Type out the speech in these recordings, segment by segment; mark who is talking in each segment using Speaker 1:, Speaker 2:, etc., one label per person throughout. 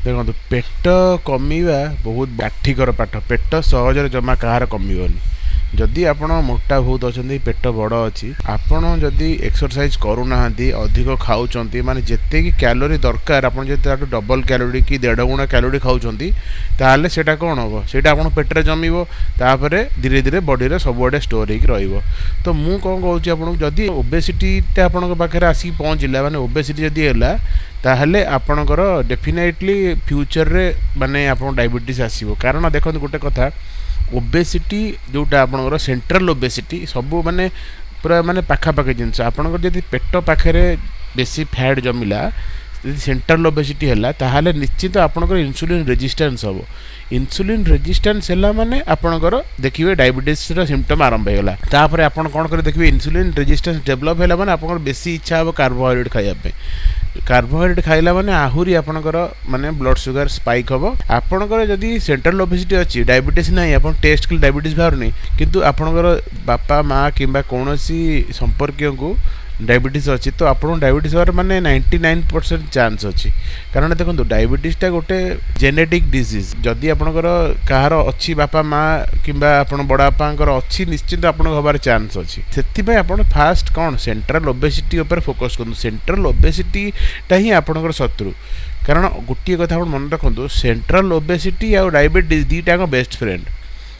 Speaker 1: ଦେଖନ୍ତୁ, ପେଟ କମିବା ବହୁତ କାଠିକର ପାଠ। ପେଟ ସହଜରେ ଜମା କାହାର କମିବନି। ଯଦି ଆପଣ ମୋଟା ବହୁତ ଅଛନ୍ତି, ପେଟ ବଡ଼ ଅଛି, ଆପଣ ଯଦି ଏକ୍ସରସାଇଜ କରୁନାହାନ୍ତି, ଅଧିକ ଖାଉଛନ୍ତି, ମାନେ ଯେତିକି କ୍ୟାଲୋରି ଦରକାର, ଆପଣ ଯଦି ତାଠୁ ଡବଲ୍ କ୍ୟାଲୋରି କି ଦେଢ଼ ଗୁଣା କ୍ୟାଲୋରି ଖାଉଛନ୍ତି, ତାହେଲେ ସେଇଟା କ'ଣ ହେବ? ସେଇଟା ଆପଣ ପେଟରେ ଜମିବ। ତାପରେ ଧୀରେ ଧୀରେ ବଡ଼ିରେ ସବୁଆଡ଼େ ଷ୍ଟୋର୍ ହେଇକି ରହିବ। ତ ମୁଁ କ'ଣ କହୁଛି ଆପଣଙ୍କୁ, ଯଦି ଓବେସିଟିଟା ଆପଣଙ୍କ ପାଖରେ ଆସିକି ପହଞ୍ଚିଲା, ମାନେ ଓବେସିଟି ଯଦି ହେଲା, ତାହେଲେ ଆପଣଙ୍କର ଡେଫିନେଟଲି ଫ୍ୟୁଚରରେ ମାନେ ଆପଣଙ୍କ ଡାଇବେଟିସ୍ ଆସିବ। କାରଣ ଦେଖନ୍ତୁ ଗୋଟେ କଥା, ଓବେସିଟି ଯେଉଁଟା ଆପଣଙ୍କର ସେଣ୍ଟ୍ରାଲ ଓବେସିଟି, ସବୁ ମାନେ ପୁରା ମାନେ ପାଖାପାଖି ଜିନିଷ। ଆପଣଙ୍କର ଯଦି ପେଟ ପାଖରେ ବେଶୀ ଫ୍ୟାଟ୍ ଜମିଲା, ଯଦି ସେଣ୍ଟ୍ରାଲ ଓବେସିଟି ହେଲା, ତାହେଲେ ନିଶ୍ଚିତ ଆପଣଙ୍କର ଇନ୍ସୁଲିନ୍ ରେଜିଷ୍ଟାନ୍ସ ହେବ। ଇନ୍ସୁଲିନ୍ ରେଜିଷ୍ଟାନ୍ସ ହେଲା ମାନେ ଆପଣଙ୍କର ଦେଖିବେ ଡାଇବେଟିସ୍ର ସିମ୍ପଟମ୍ ଆରମ୍ଭ ହେଇଗଲା। ତାପରେ ଆପଣ କ'ଣ କରିବେ ଦେଖିବେ, ଇନ୍ସୁଲିନ୍ ରେଜିଷ୍ଟାନ୍ସ ଡେଭଲପ୍ ହେଲା ମାନେ ଆପଣଙ୍କର ବେଶୀ ଇଚ୍ଛା ହେବ କାର୍ବୋହାଇଡ୍ରେଟ୍ ଖାଇବା ପାଇଁ। କାର୍ବୋହାଇଡ୍ରେଟ୍ ଖାଇଲା ମାନେ ଆହୁରି ଆପଣଙ୍କର ମାନେ ବ୍ଲଡ଼ ସୁଗାର ସ୍ପାଇକ୍ ହେବ। ଆପଣଙ୍କର ଯଦି ସେଣ୍ଟ୍ରାଲ ଓବେସିଟି ଅଛି, ଡାଇବେଟିସ୍ ନାହିଁ, ଆପଣ ଟେଷ୍ଟ କଲେ ଡାଇବେଟିସ୍ ବାହାରୁନି, କିନ୍ତୁ ଆପଣଙ୍କର ବାପା ମା କିମ୍ବା କୌଣସି ସମ୍ପର୍କୀୟଙ୍କୁ ଡାଇବେଟିସ୍ ଅଛି, ତ ଆପଣଙ୍କୁ ଡାଇବେଟିସ୍ ହେବାର ମାନେ 99% ଚାନ୍ସ ଅଛି। କାରଣ ଦେଖନ୍ତୁ, ଡାଇବେଟିସ୍ଟା ଗୋଟେ ଜେନେଟିକ୍ ଡିଜିଜ୍। ଯଦି ଆପଣଙ୍କର କାହାର ଅଛି, ବାପା ମା କିମ୍ବା ଆପଣ ବଡ଼ ବାପାଙ୍କର ଅଛି, ନିଶ୍ଚିନ୍ତ ଆପଣଙ୍କୁ ହେବାର ଚାନ୍ସ ଅଛି। ସେଥିପାଇଁ ଆପଣ ଫାଷ୍ଟ କ'ଣ ସେଣ୍ଟ୍ରାଲ ଓବେସିଟି ଉପରେ ଫୋକସ୍ କରନ୍ତୁ। ସେଣ୍ଟ୍ରାଲ ଓବେସିଟିଟା ହିଁ ଆପଣଙ୍କର ଶତ୍ରୁ। କାରଣ ଗୋଟିଏ କଥା ଆପଣ ମନେ ରଖନ୍ତୁ, ସେଣ୍ଟ୍ରାଲ ଓବେସିଟି ଆଉ ଡାଇବେଟିସ୍ ଦୁଇଟାଙ୍କ ବେଷ୍ଟ ଫ୍ରେଣ୍ଡ।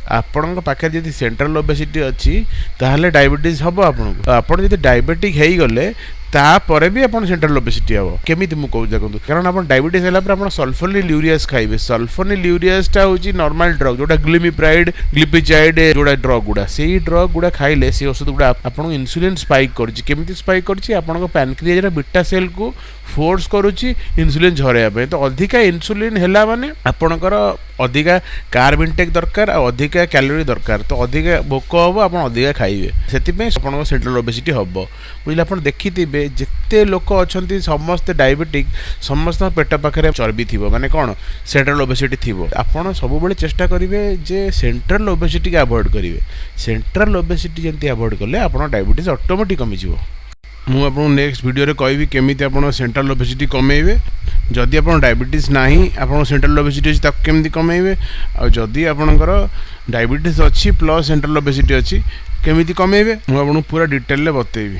Speaker 1: ଆପଣଙ୍କ ପାଖରେ ଯଦି ସେଣ୍ଟ୍ରାଲ ଓବେସିଟି ଅଛି, ତାହେଲେ ଡାଇବେଟିସ୍ ହେବ ଆପଣଙ୍କୁ। ଆଉ ଆପଣ ଯଦି ଡାଇବେଟିକ୍ ହେଇଗଲେ, ତାପରେ ବି ଆପଣ ସେଣ୍ଟ୍ରାଲ ଓବେସିଟି ହେବ। କେମିତି ମୁଁ କହୁଛି ଦେଖନ୍ତୁ। କାରଣ ଆପଣ ଡାଇବେଟିସ୍ ହେଲା ପରେ ଆପଣ ସଲଫୋନିଲ୍ ୟୁରିଆସ୍ ଖାଇବେ। ସଲଫୋନିଲ୍ ୟୁରିଆସଟା ହେଉଛି ନର୍ମାଲ ଡ୍ରଗ୍, ଯେଉଁଟା ଗ୍ଲିମିପ୍ରାଇଡ୍, ଗ୍ଲିପିଜାଇଡ୍, ଯେଉଁଟା ଡ୍ରଗ୍ ଗୁଡ଼ା, ସେଇ ଡ୍ରଗ୍ ଗୁଡ଼ା ଖାଇଲେ, ସେଇ ଔଷଧ ଗୁଡ଼ା ଆପଣଙ୍କୁ ଇନ୍ସୁଲିନ୍ ସ୍ପାଇକ୍ କରୁଛି। କେମିତି ସ୍ପାଇକ୍ କରୁଛି? ଆପଣଙ୍କ ପ୍ୟାନକ୍ରିଆଜର ବିଟା ସେଲ୍କୁ ଫୋର୍ସ କରୁଛି ଇନ୍ସୁଲିନ୍ ଝରାଇବା ପାଇଁ। ତ ଅଧିକା ଇନ୍ସୁଲିନ୍ ହେଲା ମାନେ ଆପଣଙ୍କର ଅଧିକା କାର୍ବ ଇନଟେକ୍ ଦରକାର ଆଉ ଅଧିକା କ୍ୟାଲୋରି ଦରକାର। ତ ଅଧିକା ଭୋକ ହେବ, ଆପଣ ଅଧିକା ଖାଇବେ। ସେଥିପାଇଁ ଆପଣଙ୍କ ସେଣ୍ଟ୍ରାଲ ଓବେସିଟି ହେବ, ବୁଝିଲେ? ଆପଣ ଦେଖିଥିବେ, ଯେତେ ଲୋକ ଅଛନ୍ତି ସମସ୍ତେ ଡାଇବେଟିକ୍, ସମସ୍ତଙ୍କ ପେଟ ପାଖରେ ଚର୍ବି ଥିବ, ମାନେ କ'ଣ ସେଣ୍ଟ୍ରାଲ ଓବେସିଟି ଥିବ। ଆପଣ ସବୁବେଳେ ଚେଷ୍ଟା କରିବେ ଯେ ସେଣ୍ଟ୍ରାଲ ଓବେସିଟିକି ଆଭଏଡ଼ କରିବେ। ସେଣ୍ଟ୍ରାଲ ଓବେସିଟି ଯେମିତି ଆଭଏଡ଼ କଲେ ଆପଣ ଡାଇବେଟିସ୍ ଅଟୋମେଟିକ୍ କମିଯିବ। ମୁଁ ଆପଣଙ୍କୁ ନେକ୍ସଟ ଭିଡ଼ିଓରେ କହିବି କେମିତି ଆପଣ ସେଣ୍ଟ୍ରାଲ ଓବେସିଟି କମେଇବେ। ଯଦି ଆପଣ ଡାଇବେଟିସ୍ ନାହିଁ, ଆପଣଙ୍କ ସେଣ୍ଟ୍ରାଲ ଓବେସିଟି ଅଛି, ତାକୁ କେମିତି କମେଇବେ, ଆଉ ଯଦି ଆପଣଙ୍କର ଡାଇବେଟିସ୍ ଅଛି ପ୍ଲସ୍ ସେଣ୍ଟ୍ରାଲ ଓବେସିଟି ଅଛି, କେମିତି କମେଇବେ, ମୁଁ ଆପଣଙ୍କୁ ପୁରା ଡିଟେଲରେ ବତେଇବି।